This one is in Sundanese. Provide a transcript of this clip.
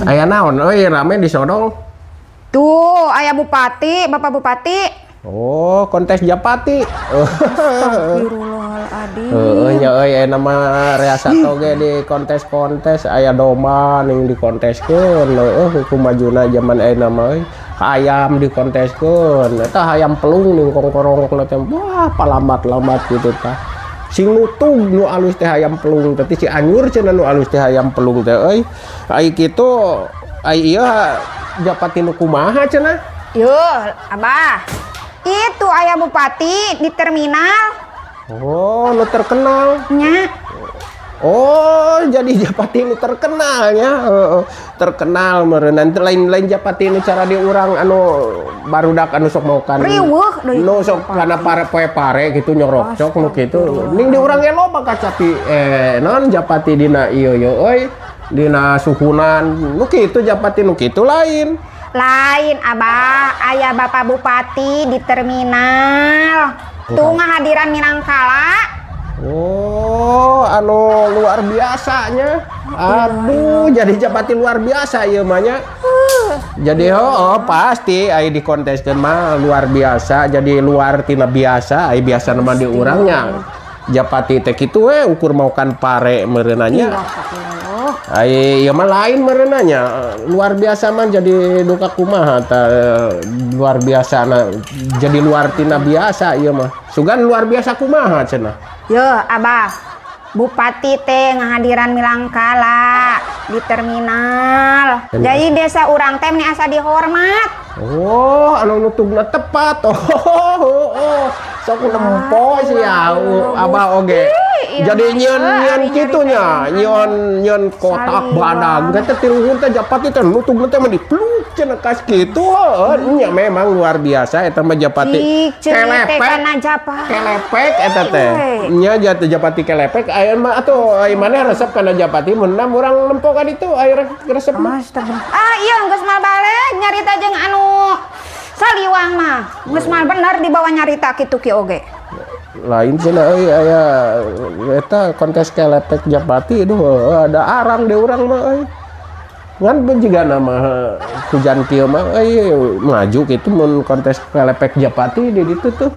Aya naon euy rame disodong? Tuh, aya bupati, Bapak Bupati. Oh, kontes Japati. Astagfirullahaladzim. Heeh nya euy, aya mah reasa oge di kontes-kontes, aya domba ning dikonteskeun. Heueuh, hukum majuna zaman ayeuna mah euy. Hayam dikonteskeun. Eta hayam pelung ning kongkorong teh, wah, palambat-lambat gitu tah. Sing nutug nu alus teh hayam pelung teh, ti Cianjur cenah nu alus teh hayam pelung teh euy. Ai kitu, ai ieu Japati nu kumaha cenah? Yo, Abah. Itu aya bupati di terminal. Oh, nu terkenal. Nya. Oh, jadi Japati nu terkenal nya. Heeh. Terkenal meureun lain-lain Japati nu cara di urang anu barudak anu sok maokan. Riweuh deui. Nu sok kana pare poe pare gitu, nyorokcok nu kitu. Ning di urang ge loba kacapi non Japati dina ieu ye euy. Dina suhunan nu kitu, Japati nu kitu lain. Lain, Abah, aya Bapak Bupati di terminal. Tuh ngahadiran milangkala. Oh, anu luar biasanya. Aduh, jadi Japati luar biasa ieu mah nya. Jadi oh, pasti ai dikonteskeun mah luar biasa, jadi luar tina biasa, ai biasa mah di urangnya. Japati teh kitu we, ukur maokan pare meureunanya. Ai ieu mah lain meureunanya. Luar biasa mah jadi duka kumaha ta, luar biasa na, jadi luar tina biasa ieu mah. Sugan luar biasa kumaha cenah? Yo, Abah. Bupati teh ngahadiran milangkala di terminal. Jadi desa urang teh meni asa dihormat. Oh, anu nutugna tepat. Oh. Sok nempo sih ya, Abah oge. Iya, Jadi mah, nyieun nyieun ari kitu nya, nyieun nyieun kotak Saliwang. Badag. Teh tiluhur teh Japati teh nutugna teh mah dipluk cenah kas kitu. Heueuh, nya memang luar biasa eta mah Japati. Cik, ceuk teh Kelepek. Kana Japati. Kelepek eta teh. We. Nya jatuh Japati kelepek aya mah atuh, ai maneh resep kana Japati, mun urang nempo ka ditu aya resep mah. Astagfirullah. Ah, iya geus mal balik nyarita jeung anu Saliwang mah. Geus mal bener dibawa nyarita kitu ki oge. Lain cenah euy, aya eta kontes kelepek Japati, duh, ada arang di urang mah euy. Ngan juga nama hujan kieu mah euy maju kitu mun kontes kelepek Japati di ditu tuh.